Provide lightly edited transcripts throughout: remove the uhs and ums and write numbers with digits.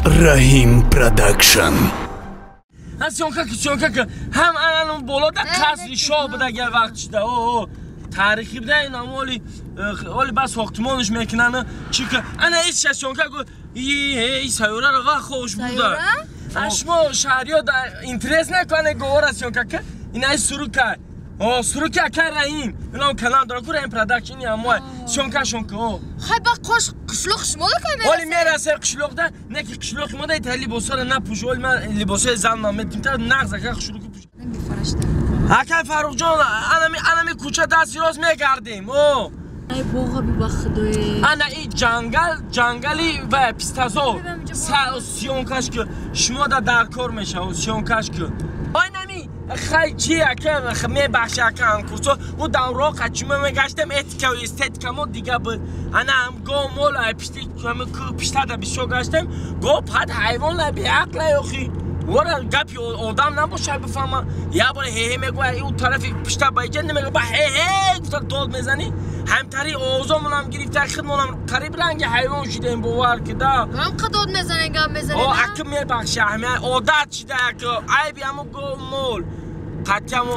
Раҳим Продакшн. Съёмка ҳам анан болода қасри шоҳ буда агар вақт шуда. О, таърихӣ буда ин оли оли бас сохтмонш мекунанд. Чи ана ис съёмка го и сайёраро вақт хош буда. Шумо шаҳриё интерес накунед говора съёмка ка ин ай сурука. О, суруки ака Раҳим. Инам канал дора ку Раҳим Продакшн ин аммо съёмкашон ку. О. Хай ба қош қишлоқ шумо да кай мерасем. Оли мерасем қишлоқда, не ки қишлоқи мо да итали либосҳоро напӯш. Оли ман либосҳои зан намедим та нағз ака хушруки пӯш. Акай Фарруқҷон, анами кӯча дасти рост мегардем. О. Ай боға би ба худое. Ана и ҷангал, ҷангали ва пистазор. Съёмкаш ку шумо да дар кор мешавад, съёмкаш ку. Айнами хай чи ака мебахши ака ҳамкурсо ӯ давро қачима мегаштем этика ва эстетика мо дига буд. Ана ҳам го мол пишти пиштада бисёр гаштем го пад ҳайвон ла беақла охи вора гапи одам набошад бифаҳма. Як бора ҳеҳе мегӯя ӯ тарафи пишта ба иҷа намегӯя ба ҳеҳе гуфта дод мезанӣ. Ҳамтари овозомонам гирифта худмонам қариб ранги ҳайвон шидаем бовар кида. Ҳам қа дод мезанем гап мезанем. О ака мебахши одат шида ака айби ҳамо го мол қатъиямо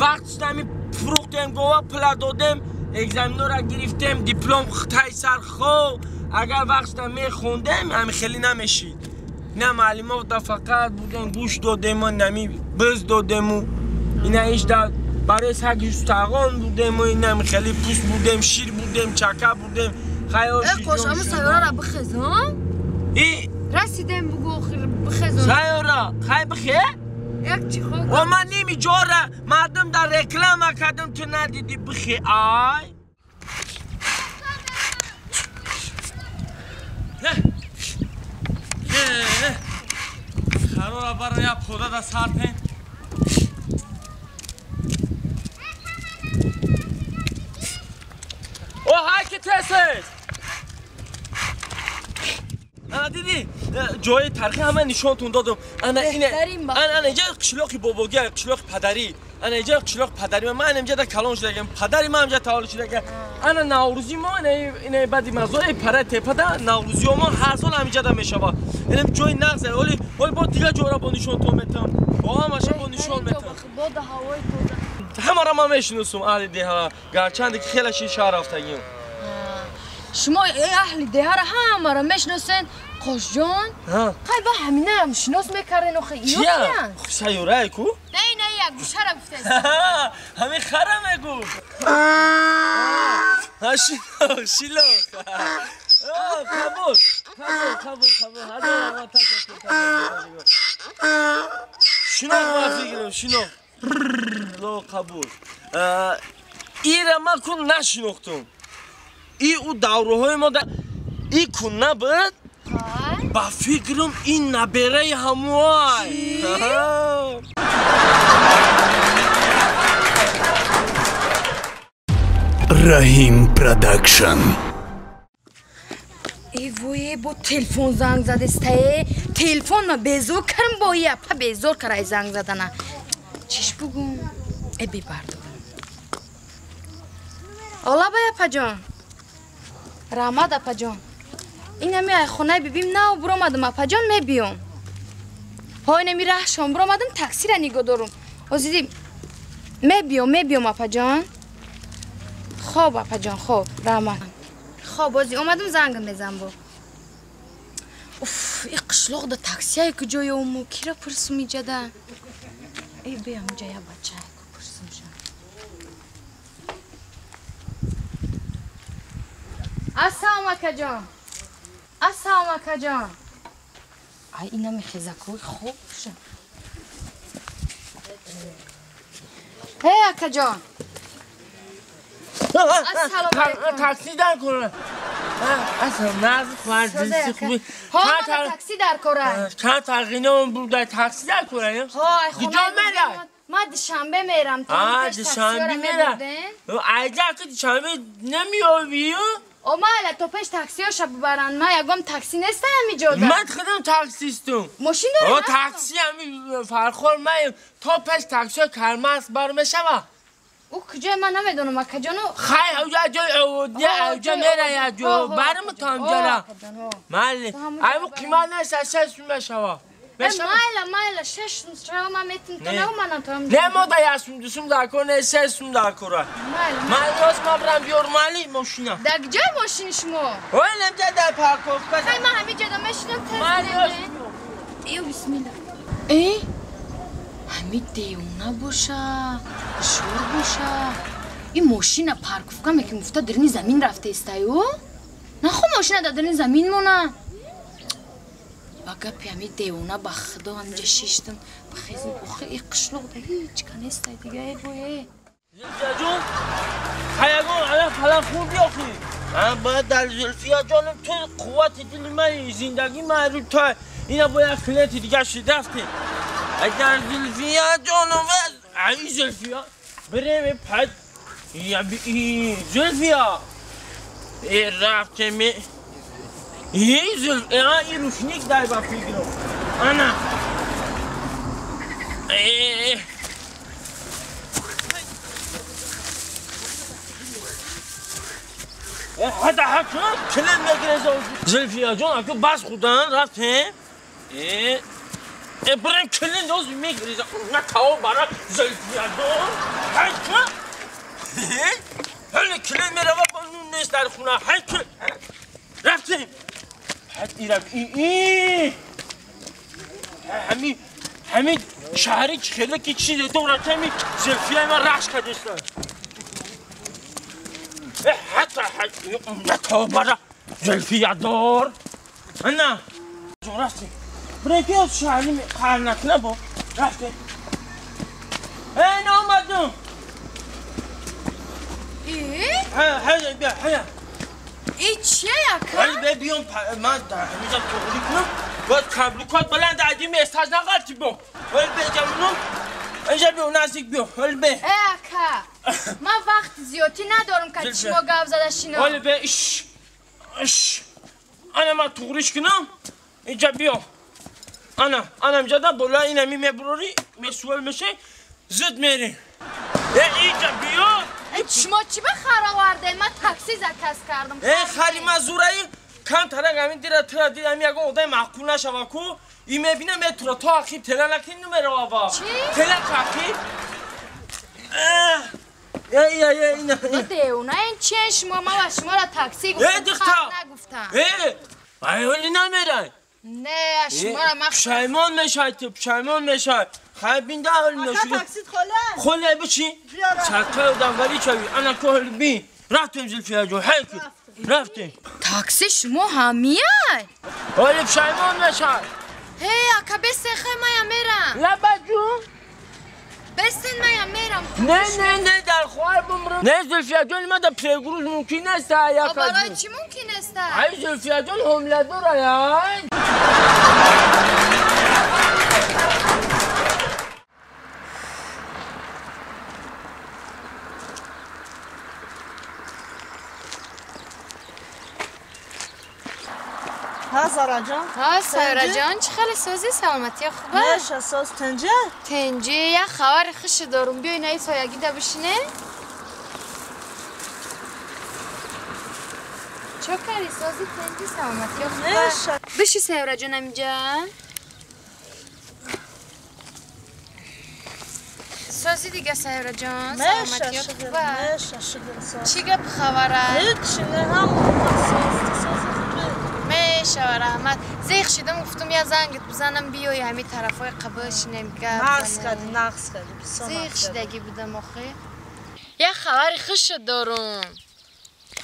вақт шидами фурӯхтем гова пула додем экзаменора гирифтем диплом тай сар хо агар вақт шида мехондем ҳами хеле намешид. На муаллимо да фақат будем гӯш додему нами биз додему ина иш да барои саги сутағон будему инами хеле пӯст будем шир будем чака будем хаёл. Қош аму сайёрара бихезон и расидем бугу охир бихезон сайёра хай бихе. Як чӣ хо о ман ними ҷора мардум дар реклама кардам ту надидӣ бихе ай. Харора бара я пода да сартен. О ҳай ки тесес. Ана дидӣ ҷои тарихи ҳама нишонтон додам. Ана ине ана инҷа қишлоқи бобогӣ, қишлоқи падарӣ. Ана инҷа қишлоқи падари ман инҷа да калон шудагам. Падари ман инҷа таваллуд шудагам. Ана наврӯзи мо ина баъди мазои пара тепада наврӯзи мо ҳар сол ҳаминҷа да мешавад. Инам ҷои нағз оли оли бо дигар ҷора бо нишонтон метам. Бо ҳамаша бо нишон метам. Бода ҳавои тоза. Ҳамаро ман мешиносам аҳли деҳа. Гарчанде ки хеле ши шаҳр рафтагим. Шумо аҳли деҳаро ҳамаро мешиносен Қошҷон? Қай ба ҳаминаам шинос мекарден охи ино киянд? Сайёрае ку? Не, не, як гӯшара гуфтаст. Ҳамин хара мегуфт. Шилох, шилох. Қабул, қабул, қабул, қабул. Ҳазор раҳмат ташаккур. Шинох ман фикрам, шинох. Ло қабул. Ира ман кун нашинохтум. И ӯ давраҳои мо и кун набуд. Ба фикрам ин набераи ҳамуай. Раҳим Продакшн. Э вое бо телефон занг задестае. Телефон ма безор карм бо япа безор карай занг задана. Чиш бугум? Э бибардорам. Ола ба япаҷон. Раҳмат апаҷон. Инами ай хонаи бибим нав буромадам апаҷон мебиём. Ҳо инами раҳшон буромадам таксира нигоҳ дорум. Озиди мебиём, мебиём апаҷон. Хоб апаҷон, хоб, раҳмат. Хоб ози омадам занг мезанам бо. Уф, и қишлоқда таксияе куҷо ёму кира пурсум иҷада. Э биям ҷа я бача ку пурсум ша. Ассалом акаҷон. Ассалом акаҷон. Ай инами хезакои хоб ша. Эй акаҷон. Ассалом алейкум. Такси дар кора. Ассалом наз хварҷи хуби. Ҳо такси дар кора. Чанд тағйином буда такси дар кора? Ҳо ай хона. Ма душанбе мерам. Душанбе мерам. Айҷа ки душанбе намеёбӣ? О майла то пеш таксиёша бубаранд. Ма ягон такси нестаям иҷода. Ман худам таксистум. Мошин дорӣ? О такси ҳами Фархор маем. То пеш таксиё кармас бар мешава. Ӯ куҷое ман намедонам акаҷону. Хай ҳавҷа ҷой оводия ҳавҷа мерая ҷо барм танҷара. Майли. Ай бу қимат нест 6 сум мешава. Майла майла 6 сум шава ман метим то на манам то. Не мо да 1 сум 2 сум дар кор не 3 сум дар кора. Майла. Ман рост ман брам биёр майли мошина. Дар куҷои мошини шумо? Ой немҷа дар парковка. Хай ман ҳамин ҷода мешинам тез. Майли. Ё бисмилла. Э? Ҳамин девона боша, ҳушёр боша. Ин мошина парковка мекунем гуфта дарини замин рафта истаю? Нахо мошина дар дарини замин мона. Ба гапи ҳамин девона ба худо ҳаминҷа шиштам, ба хезм охи и қишлоқ да ҳеҷ ка нестай дига э вой э. Зулфияҷон, хаягон ала фалан хурди охи. Ман бояд дар Зулфияҷонам ту қуввати дили ман зиндагӣ ман рӯ та ина бояд клиенти дига шид рафтем. Агар Зулфия ҷонум ай Зулфия бирем пад я би Зулфия э рафтем эй Зулфия и рушник дай ба фикру ана э ҳада ҳакун клиент мегире Зулфия ҷон аку бас худан рафтем э بریم کلین دوز میگریزم نه تاو برا زلفیادون هیچ هل کلین میره و با نون نیست در خونه هیچ رفتیم حد ایرم ای ای همین شهری خیلی که چیزه دورا کمی زلفیه من رخش کردستن حتی نه تاو برا زلفیادور نه رفتیم برای از شهری قهر نکنه با رفته ای نامدم ای؟ هیا بیا هیا ای چیه یکا؟ ولی بیام من در همینجا تغری کنم باید کبلوکات بلند عدیم استاج نغلطی با ولی بجمونم اینجا بیا نزدیک بیا ولی بیا ای اکا من وقت زیادی ندارم که شما گپ زده شینم ولی بیا اش اش انا من تغریش کنم اینجا بیا انا انا اینجا بالا اینمی میبروری مسئول میشه زود میری اینجا بیا شما چی به خر آورده؟ من تاکسی زکس کردم ای خری من زورایی کم ترک همین دیره ترا دیدم یکم آدم معقول نشوه کو این میبینم ترا تا اخیر تله نکنی نمیره آوا چی؟ تله اخیر ای ای ای اینا دیوونه این چیه شما من و شما را تاکسی گفتم خر نگفتم ای ای ولی نمیره نه شما را من پشیمان میشای تو پشیمان میشای خیلی بینده حال نشده آقا تاکسیت خوله خوله بچی چرکه دنگالی چوی انا کهل بی رفتیم زلفیه جو حیکی رفتیم تاکسی شما همیه ولی پشیمان میشای هی اکا بسین خیلی مایم میرم لبا جون بسین مایم میرم نه نه نه در خوار بمرم نه زلفیه جون ما در پرگروز ممکن است برای چی ممکن است ای زلفیه جون حمله داره یا ها زارا جان ها سارا جان چه خیلی سازی سلامتی خوبه نشه ساز تنجه تنجه یه خبر خوش دارم بیای نه سایگی ده بشینه چه کاری سازی تنجه سلامتی خوبه نشه بشی سارا جان اینجا سازی دیگه سارا جان سلامتی خوبه نشه شکر چی گپ خبره هیچ نه هم ساز میشه رحمت زیخ شدم گفتم یه زنگت بزنم بیای همین طرفای قبل شینم گپ نقص کردی نقص کردی زیخ شدگی بودم آخه یه خبر خوش دارم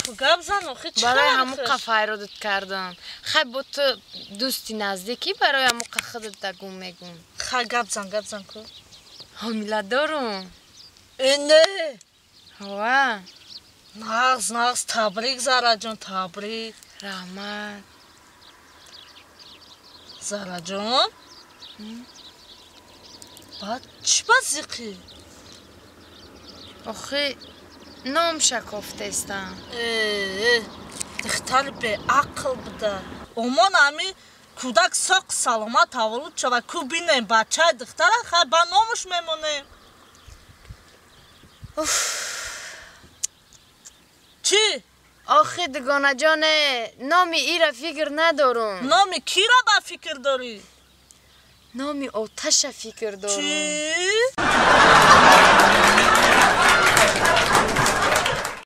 خب گپ زن آخه چه برای همون قفای کردم خب با تو دوستی نزدیکی برای همون خودت دگم میگم خب گپ زن گپ زن کو حامله دارم نه ها نقص نقص تبریک زارا جان تبریک رحمت زارا جان بعد چی بازیقی؟ آخه نام شکافته استم دختر به عقل بوده امان همی کودک ساق سلامت تولد شود کو بینیم بچه دختر خیلی با نامش میمونیم Чӣ? Охи дугонаҷоне, номи ира фикр надорум. Номи кира ба фикр дорӣ? Номи оташа фикр дорум. Чӣ?